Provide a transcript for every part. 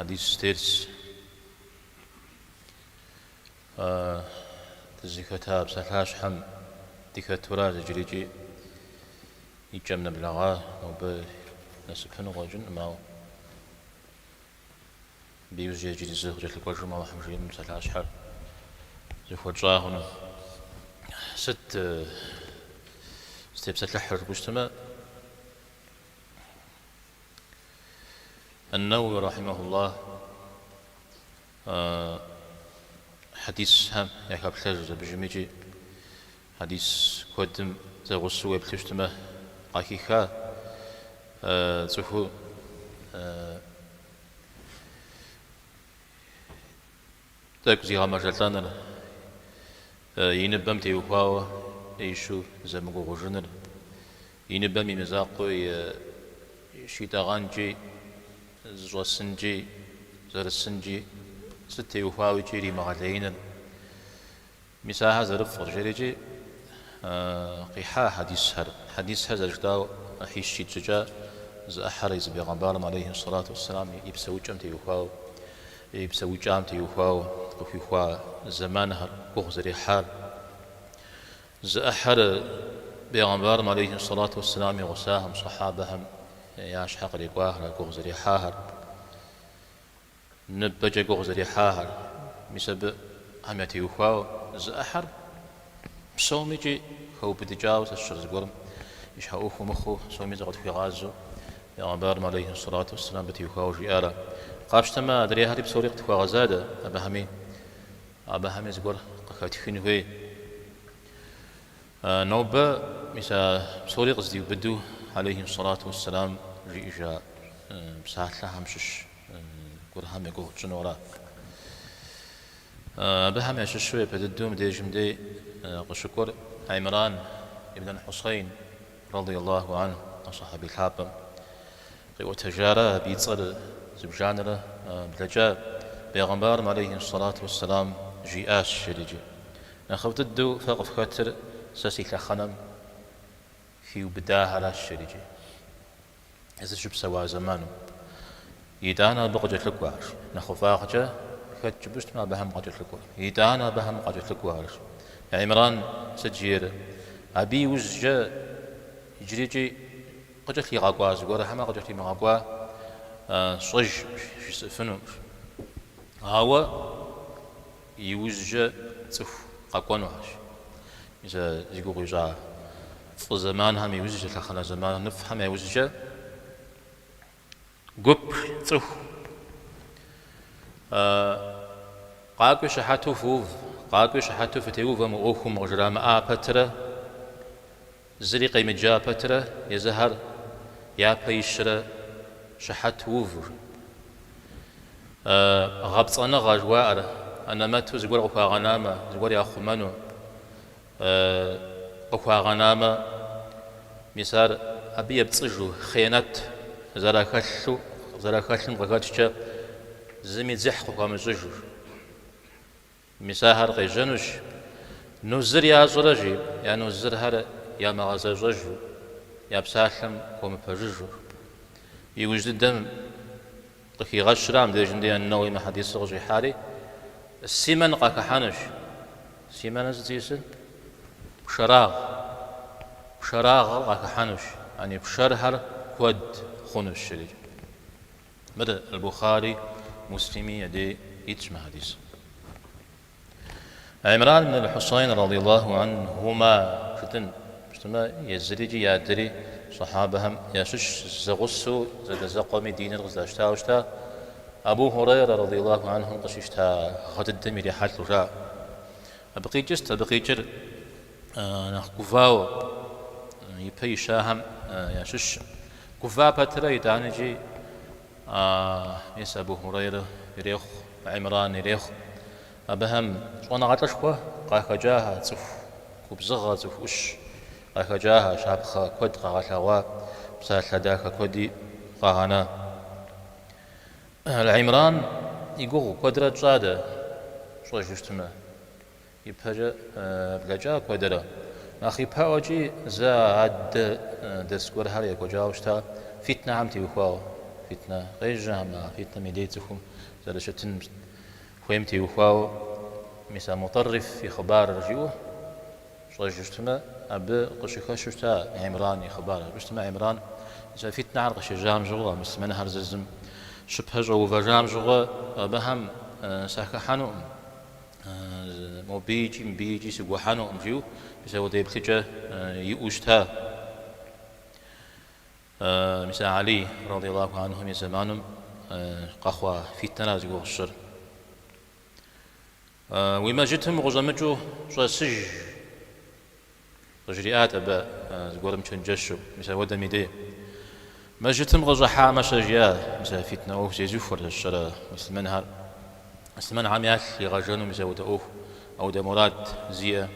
Хьэдис дерс дызыхэта псалъащхьэм дыхэтуращ иджырикӏи и кӏэм нэблэгъа, нобэ нэсыпыну къыщӏэкӏынкъым, ауэ абы иужькӏэ иджыри зы къыкӏэлъыкӏуэжым Алыхьым жиӏэм псалъащхьэр зэхуэтщӏа хъуну. Сыт зытепсэлъыхьыр жыпӏэу щытмэ, Ан-Нэуи рахьимэхуллах хьэдисхэм яхэплъэжщ абыжым икӏи хьэдис куэдым зэгъусэу уеплъу щытмэ къахиха цӏыху Тӏэкӏу зигъэмэжэлӏэныр, и ныбэм теухуауэ ӏеищу зэмыгугъужыныр, и ныбэм и мызакъуэу и щитӏэгъэнкӏи, зыщӏэсынкӏи, зэрысынкӏи, сыт теухуауэ икӏи иримыгъэлеиныр. Мис ахэр зэрыфӏыр, жерикӏи къихьа хьэдисхэр. Хьэдисхэр зэрыжытӏауэ ӏыхьищ итщӏыкӏа зы ӏыхьэр езы бегъымбарым алейхи сэлату уэсселам и псэукӏэм теухуауэ, и псэукӏам теухуауэ къыхуихуа зэманхэр, гугъу зэрехьар. Зы ӏыхьэр бегъымбарым алейхи сэлату уэсселам и гъусахэм, сахьабэхэм я щхьэ кърикӏуахэр, гугъу зэрехьахэр. Ныбэкӏэ гугъу зэрехьахэр, мис абыхэм ятеухуауэ зы ӏыхьэр псомикӏи хэубыдыкӏауэ сэ сщӏэр зыгуэрым и щхьэ ӏуэху мыхъуу, псоми зыкъытхуигъазэу Бегъымбарым алейхи сэлату уэсселам абы теухуауэ жиӏара. Къапщтэмэ, адрейхэри псори къытхуагъэза дэ, абыхэми, абыхэми зыгуэр къыхэтхын хуей. Нобэ мис а псори къыздиубыду алейхи сэлату уэсселам жиӏэжа псалъэхэм щыщ гуэрхэм я гугъу тщӏыну ара. Абыхэм ящыщу япэ дыдэу мыбдежым дей къыщыкӏуэр Имран ибн аль-Хусейн радиаллаху анху а сахьаби лъапӏэм къиӏуэтэжара, абы и цӏэр зыбжанэрэ блэкӏа Бегъымбарым алейхи сэлату уэсселам жиӏащ жерикӏи. Нэхъыфӏ дыдэу фэ къыфхэтыр сэ си лъэхъэнэм хиубыдахэращ жерикӏи. Езыр щыпсэуа зэманым. Итӏанэ абы къыкӏэлъыкӏуэхэрщ. Нэхъыфӏагъкӏэ хэт жыпӏэу щытмэ, абыхэм къакӏэлъыкӏуэр. Итӏанэ абыхэм къакӏэлъыкӏуэхэрщ. Имран сыт жиӏэр? Абы иужькӏэ иджырикӏи къыкӏэлъигъэкӏуа зыгуэр хьэмэ къыкӏэлъимыгъэкӏуа сщӏэжкъым, жысӏэфынукъым. Ауэ Иужькӏэ цӏыху къэкӏуэнухэщ. Мис а зи гугъу ищӏа фӏы зэманхэм иужькӏэ, лъэхъэнэ зэманыфӏхэм яужькӏэ гуп цӏыху къакӏуи щыхьэту фыув, къакӏуи щыхьэту фытеувэ мы ӏуэхум къыжрамыӏа пэтрэ, Зыри къемыджа пэтрэ езыхэр япэ ищрэ щыхьэту уву. Гъэпцӏэныгъэ жыхуаӏэр, анэмэту зыгуэр къыхуагъэнамэ, зыгуэр яхъумэну къыхуагъэнамэ, мис ар абы епцӏыжу, хъиянэт зэрахэлъу, зэрахэлъым къыхэкӏкӏэ зыми дзыхь къыхуамыщӏыжу. Мис ахэр къежьэнущ. Нузыр ящӏрэ, жи, я нузырхэр ямыгъэзэщӏэжу, я псалъэм хуэмыпэжыжу. Иужь дыдэм къыхигъэщра мыбдежым дей Ан-Нэуи мы хьэдисыр къыщӏихьари, симэн къахыхьэнущ. Симэныр сыт зиӏысыр? Пшэрагъ. Пшэрагъыр къахыхьэнущ, яни пшэрхэр куэд хъунущ, жери. Мыр Аль-Бухари, Муслими я дей итщ мы хьэдис. Имран ибн аль-Хусайн радиаллаху анхума жытӏэн щытмэ, езыри икӏи и адэри сахьабэхэм ящыщ зэгъусэу зэдэзэкъуэми диныр къыздащтауэ щыта Абу Хурайрэ радиаллаху анхум къыщищта гъэ дыдэм ирихьэлӏэу жаӏэ. Абы къикӏыр сыт? Абы къикӏыр нэхъ гувауэ ипэ ищахэм ящыщ. Гува пэтрэ итӏанэкӏи мис Абу Хурайрэ ирехъу, Имран ирехъу. Абыхэм щӏэныгъэлӏышхуэ къахэкӏахэ, цӏыху губзыгъэ, цӏыху ӏущ къахэкӏахэ, щапхъэ куэд къагъэлъэгъуа, псалъэ дахэ куэди къагъэна. Имран и гугъу куэдрэ тщӏа дэ, пщӏэжу щытмэ. Ипэкӏэ блэкӏа куэдрэ. Нэхъ ипэӏуэкӏи зэ аддэ дерс гуэрхэр екӏуэкӏауэ щыта фитнэхэм теухуауэ. фитнэ къежьэхэм, а фитнэм и дей цӏыхум зэрыщытын хуейм теухуауэ мис а Мутӏэрриф и хъыбарыр жиӏэу пщӏэжу щытмэ, абы къыщыхэщу щыта Имран и хъыбар. Абы щытмэ, Имран мис а фитнэхэр къыщежьам щыгъуэ, муслъымэнхэр зыр зым щыпэщӏэувэжам щыгъуэ, абыхэм сахыхьэнукъым, мобы икӏи мыбы икӏи сыгухьэнукъым жиӏэу, мис апхуэдэ еплъыкӏэ иӏэу щыта. Мис а Алий, радиаллаху анхум, и зэманым къэхъуа фитнэра зи гугъу сщӏыр. Уи мэжджытым укъыщӏэмыкӏыу щӏэсыж, къыжриӏат абы зыгуэрым чэнджэщу, мис апхуэдэм и дей. Мэжджытым къыщӏыхьамэ-щэ, жиӏа, мис а фитнэ ӏуэху зезыхуэр, сэ сщӏэрэ муслъымэнхэр, муслъымэнхэм ялъ игъэжэну мис апхуэдэ ӏуэху, апхуэдэ мурад зиӏэ.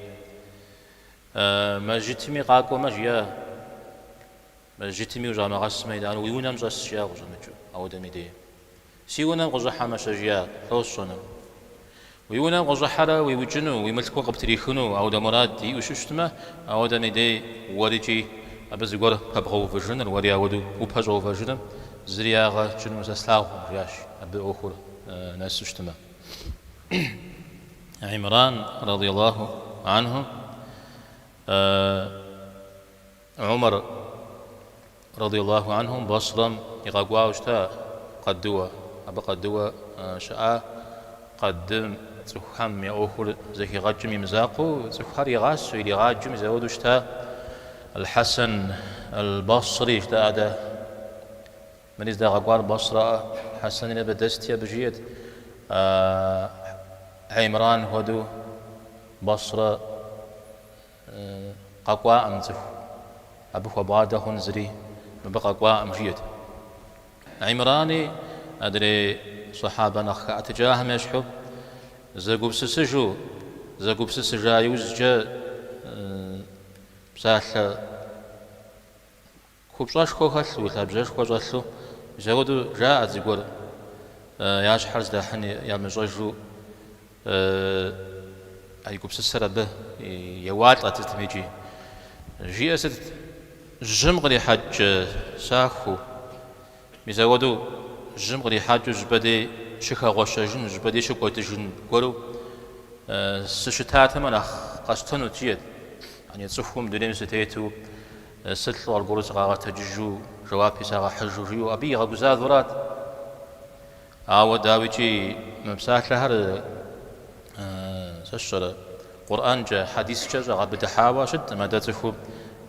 Мэжджытми къакӏуэмэ, жиӏа, мэжджытми ущӏамыгъэсмэ, итӏанэ уи унэм щӏэс, жиӏа, къыщӏэмыкӏыу, апхуэдэм и дей. Си унэм къыщӏыхьэмэ-щэ, жиӏа, лӏо сщӏэнур? Уи унэм къыщӏыхьэрэ уиукӏыну, уи мылъкур къыптрихыну ауэдэ мурад иӏэу щытмэ, ауэдэм и дей уэрикӏи абы зыгуэр пэбгъэувыжыныр, уэри ауэдэу упэщӏэувэжыныр зыри ягъэ кӏыну сэ слъагъукъым, жиӏащ абы ӏуэхур нэсу щытмэ. Имран, радиаллаху анху, Умар, радиаллаху анхум, Басрэм игъэкӏуауэ щыта къадыуэ. Абы къадыуэ щыӏа къадым цӏыхухэм я ӏуэхур зэхигъэкӏым и мызакъуэу, цӏыхухэр игъасэу, иригъаджэу мис ауэдэу щыта Аль-Хьэсэн аль-Басри жытӏа дэ. Мыри здагъэкӏуар Басрэӏэ, Хьэсэнри абы дэсти, абы жиӏэт, Имран хуэдэу Басрэ къэкӏуаӏым цӏыху, абы хуэбгъадэ хъун зыри мыбы къэкӏуаӏым, жиӏэт. Имрани адрей сэхьабэ нэхъ хэӏэтыкӏахэм ещхьу зэгупсысыжу, зэгупсысыжа иужькӏэ псалъэ Купщӏэшхуэ хэлъу, лъабжьэшхуэ щӏэлъу, мис апхуэдэу жаӏэт зыгуэр, я щхьэр здахьын ямыщӏэжу, а и гупсысэр абы еуалӏэт сытым икӏи. Жиӏэр сытт? Жьым кърихьэкӏ сахуэу, мис апхуэдэу жьым кърихьэкӏыу щӏыпӏэ дей щыхэгъуэщэжын, щӏыпӏэ дей щыкӏуэдыжын гуэру сыщытатэмэ нэхъ къэсщтэнут, жиӏэт. Яни цӏыхум дунейм сытету Сылӏэу аргуэру сыкъагъэтэджыжу, жэуапи сагъэхьыжу жиӏэу абы игъэгузавэурат. Ауэ, дауикӏи, мы псалъэхэр сэ сщӏэрэ, Къурӏэнкӏэ, хьэдискӏэ щӏэгъэбыдыхьауэ щыткъым, атӏэ цӏыхум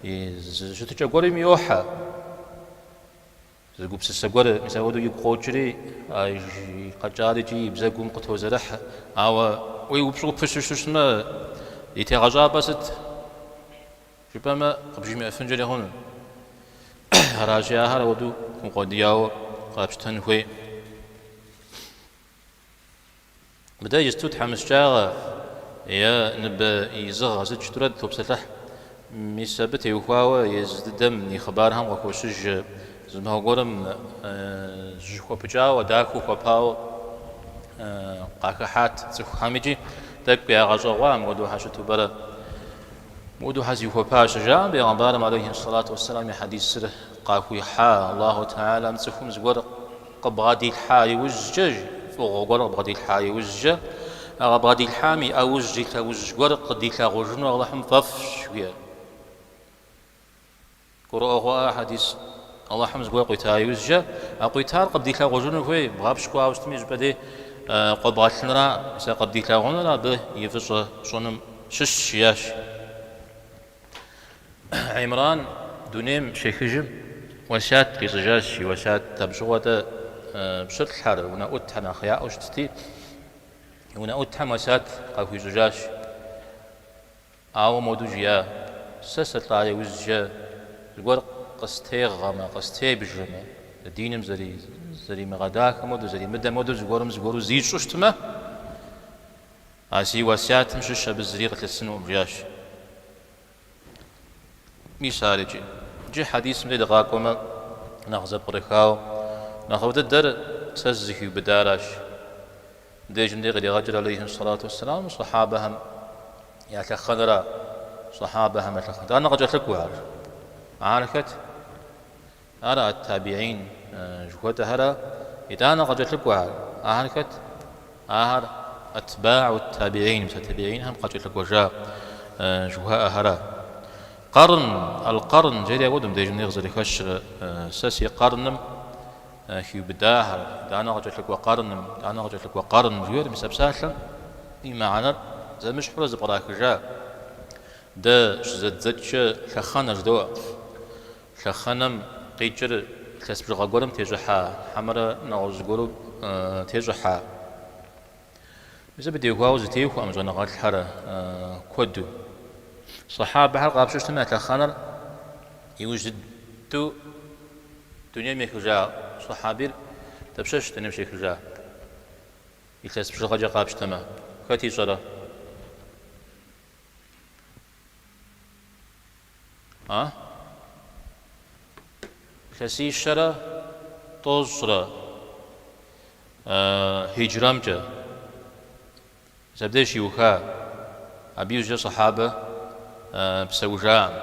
и зы щытыкӏэ гуэрым йохьэ. Зы гупсысэ гуэр мис апхуэдэу игу къокӏри, а къэкӏар икӏи и бзэгум къытозэрыхь. Ауэ уеупщӏу упыщу щытмэ, и тегъэщӏапӏэ сыт? Жыпӏэмэ, къыбжимыӏэфынкӏэри хъуну. Аращи, ахэр апхуэдэу укъуэдияуэ къэпщтэн хуей. Мыдэ иджысту тхьэмыщкӏагъэ е ныбэ изыгъэ сыт жытӏэурэ дытопсэлъыхь. Мис абы теухуауэ езы дыдэм и хъыбархэм къыхощыж зы махуэ гуэрым зыщыхуэпыкӏауэ, дахэу хуэпауэ къахыхьат цӏыхухэм икӏи тӏэкӏу ягъэщӏэгъуа мыуэду хьэ щыту пӏэрэ. Мыуэду хьэ зихуэпа щыжаӏэм, бегъымбарым алейхи сэлату уэсселам и хьэдисыр къахуихьа, Аллаху Тэхьэлам цӏыхум зыгуэр къыбгъэдилъхьа иужькӏэ, фӏыгъуэ гуэр къыбгъэдилъхьа иужькӏэ, а къыбгъэдилъхьам и ӏэужь, и лъэужь гуэр къыдилъагъужыну Аллахьым фӏэфӏщ, жиӏэ. Гурыӏуэгъуэ хьэдис Аллахьым зыгуэр къуита иужькӏэ, а къуитар къыбдилъагъужыну хуей, бгъэпщкӏуауэ щытми щӏыпӏэ дей къуэбгъэлъынра, мис а къыбдилъагъуныр абы и фӏыщӏэ щӏыным щыщщ, жиӏащ. Имран дунейм щехыжым уэсят къищӏыжащ, и уэсят абы щыгъуэ-тӏэ пщылӏхэр, унэӏутхэр нэхъ яӏэу щытти, унэӏутхэм уэсят къахуищӏыжащ. Ауэ моду жиӏа, Сэ сылӏа иужькӏэ зыгуэр къыстегъэмэ, къыстебжэмэ, диным зэримыгъэдахэм хуэдэу, зэримыдэм хуэдэу зыгуэрым зыгуэру зищӏу щытмэ, а си уэсятым щыщ абы зыри къылъысынукъым, жиӏащ. Мис ар икӏи. Иджы хьэдисым дей дыкъакӏуэмэ, нэхъ зэпкърыхауэ, нэхъыфӏ дыдэр сэ сызыхиубыдаращ. Мыбдежым дей къригъэкӏыр алейхи сэлату уэсселам сэхьабэхэм я лъэхъэнэра, сэхьабэхэм я лъэхъэнэ. Итӏанэ къыкӏэлъыкӏуэхэр. Ар хэт? Ар ат-табиин. жыхуэтӏэхэра. Итӏанэ къыкӏэлъыкӏуэхэр, ахэр хэт? Ахэр атбау ат-табиин, мис а табиинхэм къакӏэлъыкӏуэжа жыхуаӏэхэра. Къэрн, аль-къэрн жери апхуэдэу мыбдежым дей къызэрыхэщыр, сэ си къэрным хиубыдахэр, итӏанэ къыкӏэлъыкӏуэ къэрным, итӏанэ къыкӏэлъыкӏуэ къэрн жиӏэр, мис а псалъэм и мыхьэнэр зэмыщхьурэ зэпкърахыжа. Дэ щызэддзэкӏкӏэ лъэхъэнэ жыдоӏэ. Лъэхъэнэм къикӏыр илъэс бжыгъэ гуэрым тещӏыхьа, хьэмэрэ нэгъуэщӏ зыгуэру тещӏыхьа. Мис абы теухуауэ зэтехуэкъым щӏэныгъэлӏхэр куэду. Сэхьабэхэр къапщтэу щытмэ, я лъэхъэнэр иужь дыдэу дунейм ехыжа сэхьабир дапщэщ дунейм щехыжа? Илъэс бжыгъэкӏэ къапщтэмэ, хэт ищӏэрэ? А? Илъэсищэрэ тӏощӏрэ хьиджрэмкӏэ. Мис абдеж щиуха, абы иужькӏэ сэхьабэ псэужакъым.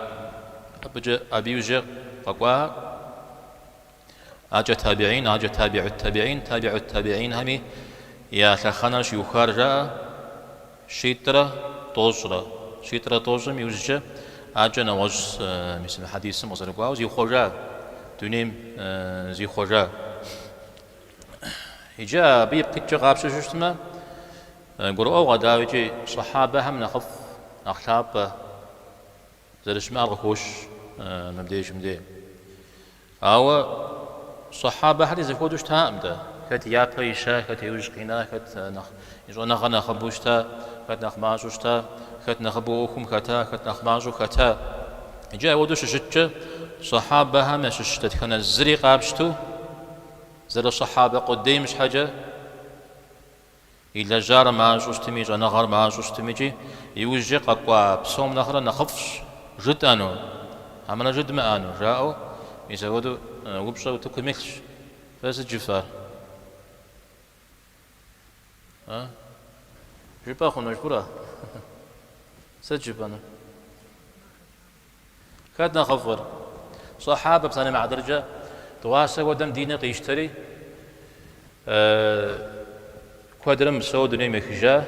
Абыкӏэ абы иужькӏэ къэкӏуа Акӏэ табиин, акӏэ табиут табиин, табиут табиинхэми я лъэхъэнэр щиухар жаӏэ щитӏрэ тӏощӏрэ. Щитӏрэ тӏощӏым иужькӏэ акӏэ нэгъуэщӏ мис мы хьэдисым къызэрыкӏуауэ зихъуэжа, дунейм зихъуэжа. Иджы абы ипкъ иткӏэ къапщтэу щытмэ, гурыӏуэгъуэ дауикӏи сэхьабэхэм нэхъыфӏ, нэхъ лъапӏэ зэрыщымыӏэр къыхощ мыбдежым дей. Ауэ сэхьабэхэри зэхуэдэу щытакъым-тӏэ. Хэт япэ ища, хэт иужь къина, хэт нэхъ и щӏэныгъэр нэхъыбэу щыта, хэт нэхъ мащӏэу щыта, хэт нэхъыбэу ӏуэхум хэта, хэт нэхъ мащӏэу хэта. Иджы апхуэдэу щыщыткӏэ, сэхьабэхэм ящыщ дэтхэнэ зыри къапщтэу зэрысэхьабэ къудейм щхьэкӏэ, Илэжьар мащӏэу щытми, и щӏэныгъэр мащӏэу щытми икӏи иужькӏэ къэкӏуа псом нэхърэ нэхъыфӏщ жытӏэну, хьэмэрэ жыдмыӏэну, жаӏэу мис апхуэдэу упщӏэ утыкум илъщ. Фэ сыт жыфӏэр? А? Жыпӏэ хъуну жыпӏурэ? Сыт жыпӏэну? Хэт нэхъыфӏыр? Сэхьабэ псалъэм и хьэтыркӏэ дыгъуасэ хуэдэм диныр къищтэри, куэдрэ мыпсэу дунейм ехыжа,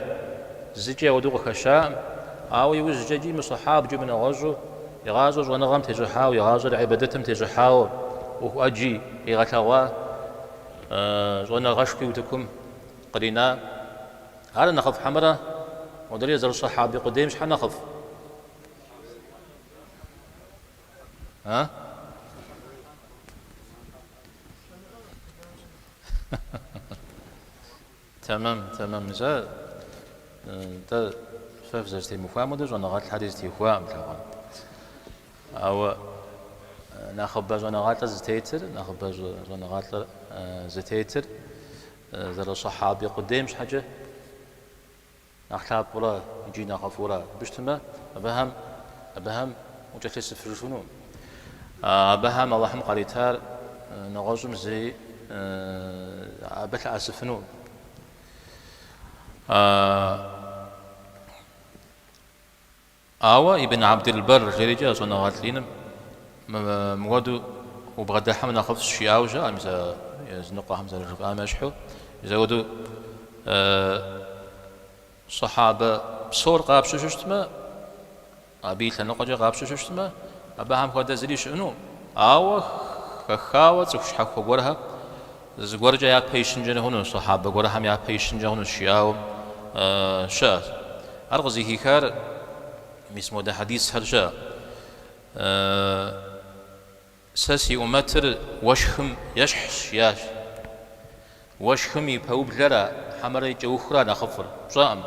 зыкӏи апхуэдэу къыхэщакъым, ауэ иужькӏэ икӏи мысэхьабэу икӏи мынэгъуэщӏу, и гъащӏэр щӏэныгъэм тещӏыхьауэ, и гъащӏэр ӏибадэтым тещӏыхьауэ, ӏуэху ӏэджи къигъэлъэгъуа, щӏэныгъэшхуи утыкум кърина. Ар нэхъыфӏ хьэмэрэ модрейр зэрысэхьаби къудейм щхьэ нэхъыфӏ? А? Тэмэм, тэмэм. Мис ар дэ фэ фызэрытемыхуам хуэдэу щӏэныгъэлӏхэри зэтехуакъым лъагъуэм. Ауэ нэхъыбэ щӏэныгъэлӏыр зытетыр, нэхъыбэ щӏэныгъэлӏыр зытетыр зэрысэхьаби къудейм щхьэкӏэ Нэхъ лъапӏэурэ икӏи нэхъыфӏурэ абы щытмэ, абыхэм абыхэм укӏэлъысыфыжыфыну. Абыхэм Алыхьым къаритар нэгъуэщӏым зэи абы лъэӏэсыфыну. Ауэ Ибн Абдил-Бэрр жерикӏэ а щӏэныгъэлӏ иным мыуэду убгъэдыхьэм нэхъыфӏщ жиӏауэ щыӏэ, мис а языныкъуэхэм зэрыжыфӏам ещхьу, мис апхуэдэу сэхьабэ псор къапщтэу щытмэ, абы и лъэныкъуэкӏэ къапщтэу щытмэ, абыхэм хуэдэ зыри щыӏэнукъым. Ауэ хэхауэ цӏыху щхьэхуэ гуэрхэр Зыгуэркӏэ япэ ищынкӏэ хъунущ, сэхьабэ гуэрхэм япэ ищынкӏэ хъунущ, жиӏауэ щыӏэщ. Ар къызыхихар мис модэ хьэдисхэр щыӏэ. Сэ си ӏумэтыр уэшхым ещхьщ, жиӏащ. Уэшхым и пэублэра хьэмэрэ и кӏэухра нэхъыфӏыр? Пщӏэкъым.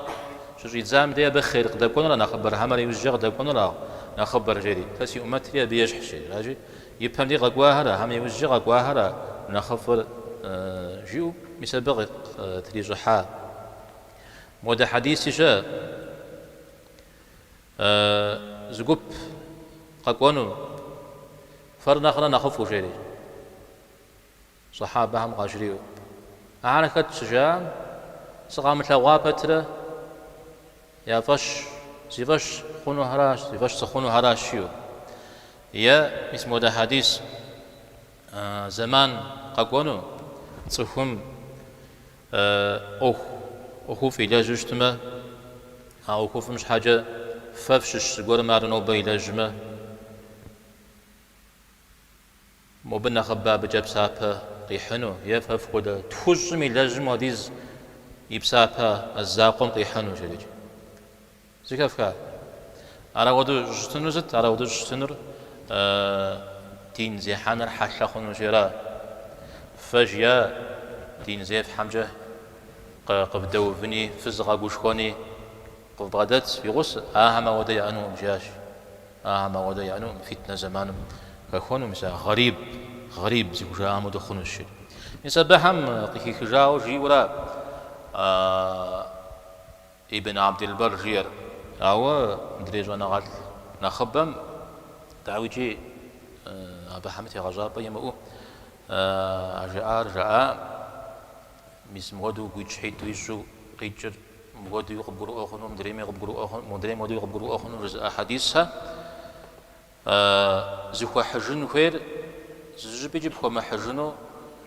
Щыщӏидзам дей абы хъер къыдэкӏуэнура нэхъыбэр, хьэмэрэ иужькӏэ къыдэкӏуэнура нэхъыбэр, жери. Сэ си ӏумэтри абы ещхьщ, жери. Аращи, И пэм дей къэкӏуахэра, хьэмэ иужькӏэ къэкӏуахэра нэхъыфӏыр жиӏэу, мис абы трищӏыхьа. Модэ хьэдиси щыӏэ, зы гуп къэкӏуэну, фэр нэхърэ нэхъыфӏу, жери, сэхьабэхэм къажриӏэу. Ахэр хэт щыжаӏэм, сыкъамылъэгъуа пэтрэ Я фӏэщ, зи фӏэщ хъунухэращ, зи фӏэщ сыхъунухэращ, жиӏэу. Е, мис модэ хьэдис, зэман къэкӏуэну, цӏыхум ӏуэху, ӏуэхуфӏ илэжьу щытмэ, а ӏуэхуфӏым щхьэкӏэ фэ фщыщ зыгуэрым ар нобэ илэжьмэ, Мобы нэхъыбэ абыкӏэ псапэ къихьыну е фэ фхуэдэ тхущӏым илэжьым хуэдиз и псапэ а закъуэм къихьыну, жерикӏ. Зэхэфха? Ар ауэдэу щӏыщытынур сыт? Ар ауэдэу щӏыщытынур дин зехьэныр хьэлъэ хъунущи ара. Фэ жиӏа дин зефхьэмкӏэ къывдэувыни, фызыгъэгушхуэни къывбгъэдэтщ, фи гъусэ, ахэм ауэдэ яӏэнукъым, жиӏащ. Ахэм ауэдэ яӏэнукъым, фитнэ зэманым хэхуэну, мис а гъэриб, гъэриб зыхужаӏам хуэдэу хъунущ, жери. Мис абыхэм къыхихыжауэ жиӏэурэ Ибн Абдил-Бэр жиӏэр. Ауэ мыдрей щӏэныгъэлӏ нэхъыбэм, дауикӏи, абыхэми тегъэщӏапӏэ имыӏэу а жаӏар жаӏа, мис мыхуэдэу гуитӏщхьитӏу ищӏу къикӏыр мыхуэдэуи къыбгурыӏуэ хъуну, мыдрейми къыбгурыӏуэ хъуну, модрейм хуэдэуи къыбгурыӏуэ хъуну жызыӏэ хьэдисхэр зыхуэхьыжын хуейр зыщӏыпӏикӏи пхуэмыхьыжыну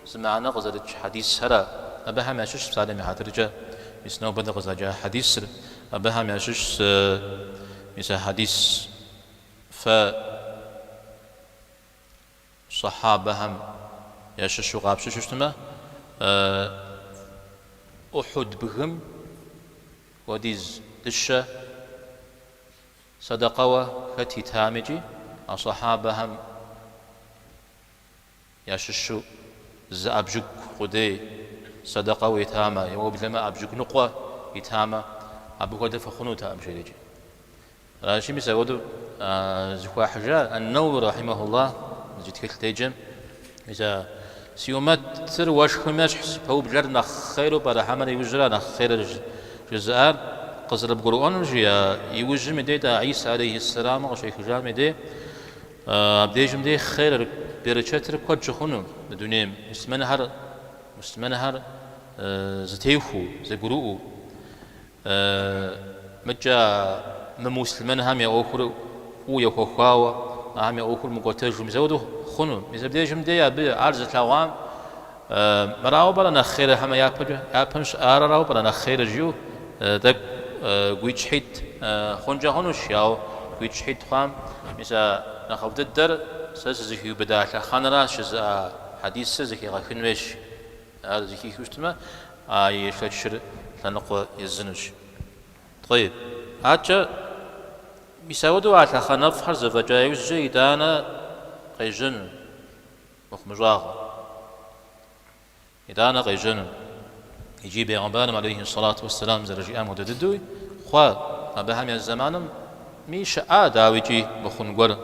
зы мыхьэнэ къызэрыкӏ хьэдисхэра. Абыхэм ящыщщ псалъэм и хьэтыркӏэ, мис нобэ дыкъызэджа хьэдисыр, абыхэм ящыщщ мис а хьэдис фэ Сэхьабэхэм ящыщу къапщыщу щытмэ, Ухьуд бгым хуэдиз дыщэ сэдэкъэуэ хэт итамикӏи, а сэхьабэхэм ящыщу зы ӏэбжьыгу къудей сэдэкъэуэ итамэ, е уеблэмэ ӏэбжьыгу ныкъуэ итамэ, абы хуэдэ фыхъунутэкъым, жерикӏи. Аращи, мис апхуэдэу зыхуахьыжа Ан-Нэуэуи рахьимэхуллах зи тхылъ деджэм, мис а си умэтыр уэшхым ещхьщ, пэублэр нэхъ хъеру пӏэрэ хьэмэрэ иужьра нэхъ хъерыр жызыӏар къызэрыбгурыӏуэнур жи, а иужьым и дей а Иса алейхьиссэламыр къыщехыжам и дей, абдежым дей хъерыр, берычэтыр куэд щыхъуну мы дунейм, муслъымэнхэр, муслъымэнхэр зэтехуэу, зэгурыӏуэу. Мыкӏэ мымуслъымэнхэм я ӏуэхур фӏыуэ ехуэхуауэ, ахэм я ӏуэхур мыкӏуэтэжу, мис апхуэдэу хъуну. Мис абдежым дей абы ар зылъэгъуам, мырауэ пӏэрэ нэхъ хъерыр хьэмэ япэкӏэ, япэм щыӏар арауэ пӏэрэ нэхъ хъерыр жиӏэу тӏэкӏу гуитӏщхьитӏ хъункӏэ хъунущ, ауэ гуитӏщхьитӏ хъуам, мис а нэхъыфӏ дыдэр сэ сызыхиубыда лъэхъэнэращ жызыӏа хьэдисыр зэхигъэхын хуейщ. Ар зэхихыу щытмэ, а и шэчыр лъэныкъуэ езынущ. Тӏэйиб. Адэкӏэ, мис апхуэдэу а лъэхъэнэфӏхэр зэфӏэкӏа иужькӏэ итӏанэ къежьэну мыхъумыщӏагъэ. Итӏанэ къежьэну. Икӏи бегъымбарым алейхи сэлату уэсселам зэрыжиӏам хуэдэ дыдэуи хъуа абыхэм я зэманым-ми щыӏа, дауикӏи, мыхъун гуэр,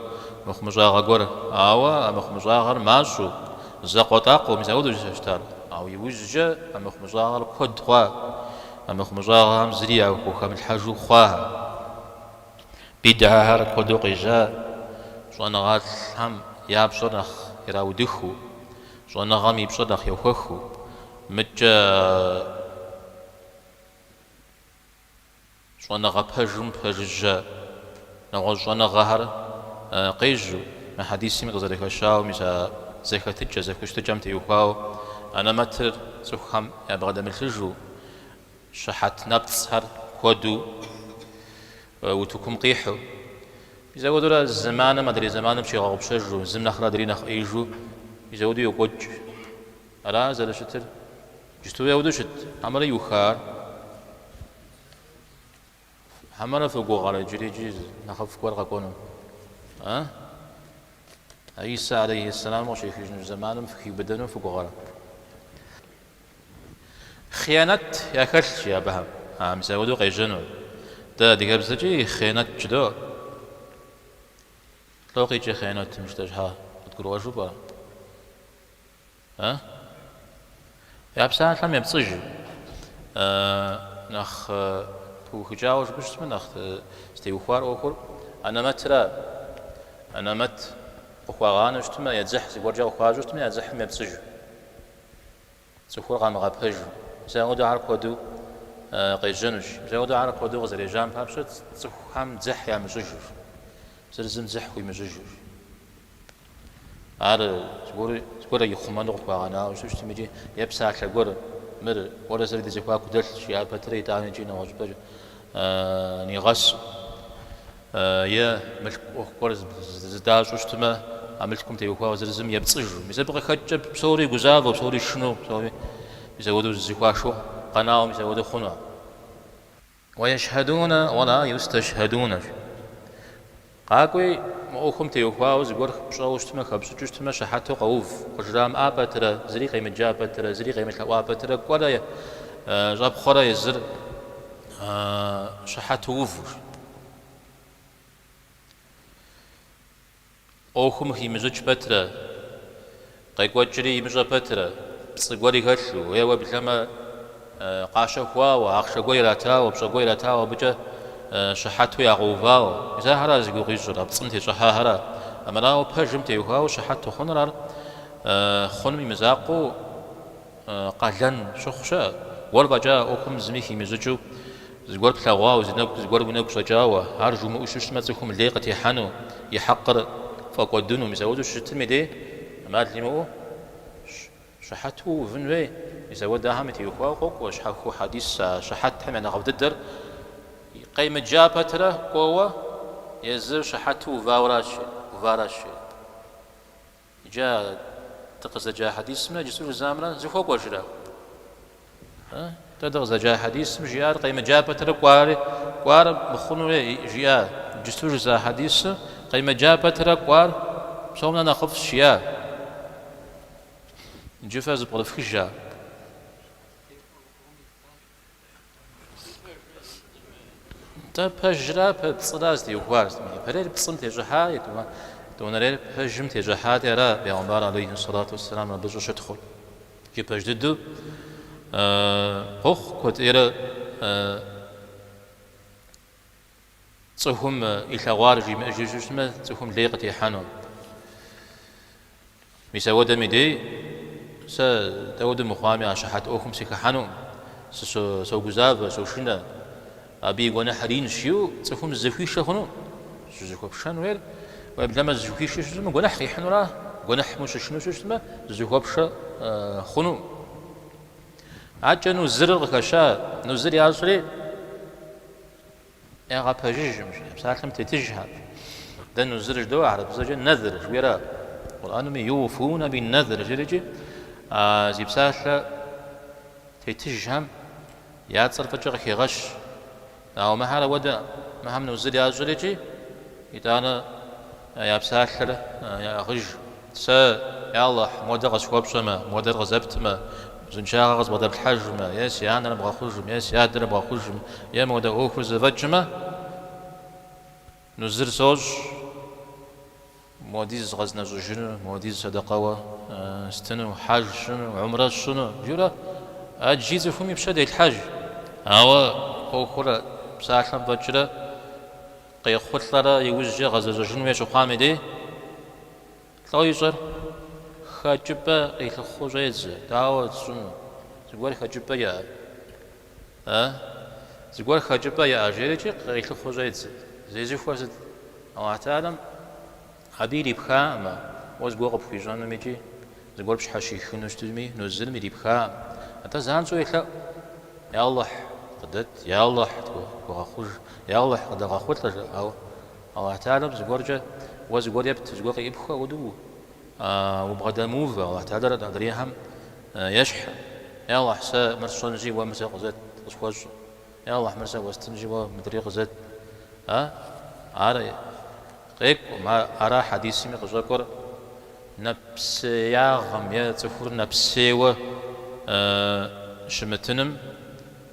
мыхъумыщӏагъэ гуэр, ауэ а мыхъумыщӏагъэр мащӏэу, закъуэтӏакъуэу, мис апхуэдэу щытар. Ауэ иужькӏэ а мыхъумыщӏагъэр куэд хъуа, а мыхъумыщӏагъэхэм зыри яхухэмылъхьэжу хъуахэр. Бидгьэхэр куэду къежьа, щӏэныгъэлӏхэм я пщӏэр нэхъ ираудыхыу, щӏэныгъэм и пщӏэр нэхъ ехуэхыу, мыкӏэ щӏэныгъэ пэжым пэжыжьэ нэгъуэщӏ щӏэныгъэхэр къежьэу, мы хьэдисми къызэрыхэщауэ, мис а зэхэтыкӏэ, зэхущытыкӏэм теухуауэ анэмэтыр цӏыхухэм ябгъэдэмылъыжу, щыхьэт нэпцӏхэр куэду утыкум къихьу. Мис апхуэдэурэ зэманым адрей зэманым пщигъэгъупщэжу, зым нэхърэ адрей нэхъ ӏеижу, мис апхуэдэу йокӏуэкӏ. Ара зэрыщытыр? Иджыстуи апхуэдэу щыт, хьэмэрэ иуха ар? Хьэмэрэ фыгугъэрэ иджыри икӏи нэхъыфӏ гуэр къэкӏуэну? А? Иса алейхьиссэлам къыщехыжыну зэманым фыхиубыдэну фыгугъэрэ? Хъиянэт яхэлъщ жи абыхэм. А, мис апхуэдэу къежьэну. Дэ адыгэбзэкӏи хъиянэт жыдоӏэ. Лӏо къикӏыр хъиянэтым жытӏэ щхьа къыдгурыӏуэжу пӏэрэ? А? Я псалъэм епцӏыж. Нэхъ пыухыкӏауэ жыпӏэу щытмэ, нэхъ зытеухуар ӏуэхур анэмэтра. Анэмэт къыхуагъанэу щытмэ, я дзыхь зыгуэркӏэ къыхуащӏу щытмэ, я дзыхьым епцӏыж. Цӏыхур къамыгъэпэжу. Мис апхуэдэхэр куэду къежьэнущ. Мис апхуэдэхэр куэду къызэрежьам папщӏэ цӏыхухэм дзыхь ямыщӏыжу. Зыр зым дзыхь хуимыщӏыжу. Ар зыгуэр зыгуэр ихъумэну къыхуагъэнауэ щытым икӏи е псалъэ гуэр мыр уэрэ сэрэ ди зэхуаку дэлъщ жиӏа пэтрэ итӏанэ икӏи нэгъуэщӏыпӏэ нигъэсу е мылъку ӏуэху гуэр зыдащӏу щытмэ, а мылъкум теухуауэ зыр зым епцӏыжу. Мис абы къыхэкӏкӏэ псори гузавэу, псори шынэу, псори мис апхуэдэу зызэхуашэу къэнауэ мис апхуэдэу хъуну. Уэешхьэдунэ уэла юстэшхьэдунэ. Къакӏуи, мы ӏуэхум теухуауэ зыгуэр пщӏэуэ щытмэ, хэпщӏыкӏыу щытмэ, щыхьэту къэув, къыжрамыӏа пэтрэ, зыри къемыджа пэтрэ, зыри къемылъэӏуа пэтрэ, кӏуэрэ щӏэпхъуэрэ езыр щыхьэту уву. ӏуэхум химыщӏыкӏ пэтрэ, къекӏуэкӏри имыщӏэ пэтрэ, пцӏы гуэри хэлъу, е уеблэмэ къащэхуауэ, ахъшэ гуэр иратауэ, пщӏэ гуэр иратауэ абыкӏэ щыхьэту ягъэувауэ. Мис ахэра зи гугъу ищӏыр, а пцӏым тещӏыхьахэра. Армырауэ пэжым теухуауэ щыхьэт ухъуныр ар хъуным и мызакъуэу, къалэн щыхъу щыӏэ. Уэр фӏэкӏа а ӏуэхум зыми химыщӏыкӏыу зыгуэр плъэгъуауэ, зы нэгу, зыгуэр уи нэгу щӏэкӏауэ, ар жумыӏэу щытмэ, цӏыхум лей къытехьэну, и хьэкъыр фӏэкӏуэдыну, мис ауэдэу щытым и дей ӏэмал имыӏэу щыхьэту увын хуей. Мис ауэдэхэм теухуауэ къокӏуэ щхьэхуэу хьэдис а щыхьэтхэм я нэхъыфӏ дыдэр къемыджа пэтрэ кӏуэуэ езыр щыхьэту увауэращ, уваращ. Иджы а дыкъызэджа хьэдисымрэ иджыпсту жызамрэ зэхуэкӏуэжрэ? Дэ дыкъызэджа хьэдисым жиӏар къемыджа пэтрэ кӏуари, кӏуар мыхъуну жиӏа. Иджыпсту жыза хьэдисым къемыджа пэтрэ кӏуар псом нэ нэхъыфӏщ жиӏа. Иджы фэ зэпкърыфхыж ар. Нтӏэ, пэжра, пцӏыра зытеухуар? Япэрейр пцӏым тещӏыхьа, етӏуанэрейр пэжым тещӏыхьати ара бегъымбар алейхи сэлату уэсселам абы щӏыщытхъур. Икӏи пэж дыдэу къохъу куэдӏейрэ цӏыхум илъэгъуар жимыӏэжу щытмэ, цӏыхум лей къытехьэну. Мис ауэдэм и дей сэ дауэдэу мыхъуами а щыхьэт ӏуэхум сыхыхьэнукъым, согузавэ, сошынэ, абы и гуэныхьыр инщ жиӏэу цӏыхум зыхуишэ хъуну. Зызыхуэпшэн хуейр, уеблэмэ зыхуишэу щытмэ, гуэныхь къихьынура, гуэныхьым ущышынэу щытмэ, зызыхуэпшэ хъуну. Акӏэ нузырыр къыхэща, нузыр ящӏри, Ягъэпэжыжым, жиӏэ, псалъэм тетыжхэм. Дэ нузыр жыдоӏэ хьэрыпыбзэкӏэ нэзр жыхуиӏэра. Къурӏэнми юфуна бин-нэзр жиӏэрикӏи, а зи псалъэ тетыжхэм я цӏэр фӏыкӏэ къыхегъэщ. Ауэ мыхэр ауэдэ, мыхэм нузыр ящӏырикӏи, итӏанэ я псалъэр яӏыгъыж. Сэ, я Алыхь, модэ къысхуэпщӏэмэ, модэр къызэптмэ, узыншагъэ къызбгъэдэплъхьэжмэ, е си анэр бгъэхъужым, е си адэр бгъэхъужым, е модэ ӏуэхур зэфӏэкӏмэ, нузыр сощӏ, модиз къэзнэщӏыжыну, модиз сэдэкъэуэ стыну, хьэж сщӏыну, умрэ сщӏыну, жиӏэурэ ӏэджи цӏыхум и пщэ делъхьэж. Ауэ ӏуэхур псалъэм фӏэкӏрэ къехъулӏэрэ иужькӏэ гъэзэщӏэжын хуей щыхъуам и дей, Лӏо ищӏэр хэкӏыпӏэ къилъыхъуэу щӏедзэ. Дауэ сщӏыну? Зыгуэр хэкӏыпӏэ иӏэ? А? Зыгуэр хэкӏыпӏэ иӏэ жерикӏи къилъыхъуэу щӏедзэ. Зезыхуэр сыт? Аллахь Тэхьэлам абы ирипхаӏымэ, уэ зыгуэр къыпхуищӏэнум икӏи зыгуэр пщхьэщихыну щытми, нузырым ирипхаӏым. Атӏэ занщӏэу елъэӏу. Я Алыхь, къыдэт, я Алыхь, тхуэгъэхъуж, я Алыхь, къыдэгъэхъулӏэ, жыӏэ. Ауэ Алыхь Тэхьэлам зыгуэркӏэ уэ зыгуэр епту, зыгуэр къеӏыпхыу апхуэдэу убгъэдэмыувэ, Алыхь Тэхьэлар адрейхэм ещхь. Я Алыхь, сэ мыр сщӏэнщи, уэ мыр сэ къызэт, къысхуэщӏ. Я Алыхь, мыр сэ уэстынщи, уэ мыдрей къызэт. А? Ар къекӏукъым, ара хьэдисми къыщӏэкӏуэр нэпсеягъэм е цӏыхур нэпсейуэ щымытыным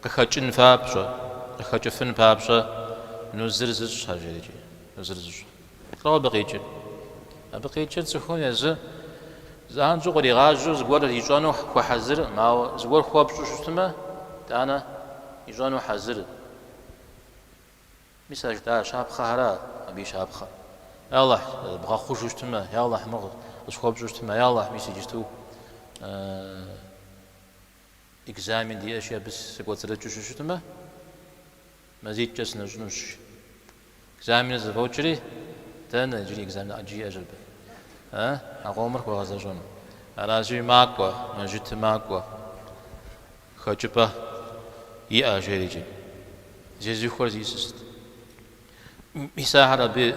Къыхэкӏын папщӏэ, къыхэкӏыфын папщӏэ нузыр зыщӏхэр, жерикӏи, нузыр зыщӏ. Лӏо абы къикӏыр? Абы къикӏыр цӏыхум езы занщӏэу къригъажьэу зыгуэр ищӏэну хуэхьэзыркъым, ауэ зыгуэр хуэпщӏу щытмэ, итӏанэ ищӏэну хьэзыр. Мис а жытӏа щапхъэхэра абы и щапхъэр. Я Алыхь, бгъэхъужу щытмэ, я Алыхь, мыр къысхуэпщӏу щытмэ, я Алыхь, мис иджысту Экзамен диӏэщи, абы сыкӏуэцӏрыкӏыу щыщытмэ, мазитӏкӏэ сынэщӏынущ. Экзаменыр зэфӏокӏри, дэнэ иджыри экзамен ӏэджи иӏэщ абы. А къомыр хуэгъэзэщӏэну. Аращи, макӏуэ, мэжджытым макӏуэ, хэкӏыпӏэ иӏэ, жери икӏи. Зезыхуэр зиӏысыр сыт? Мис ахэр абы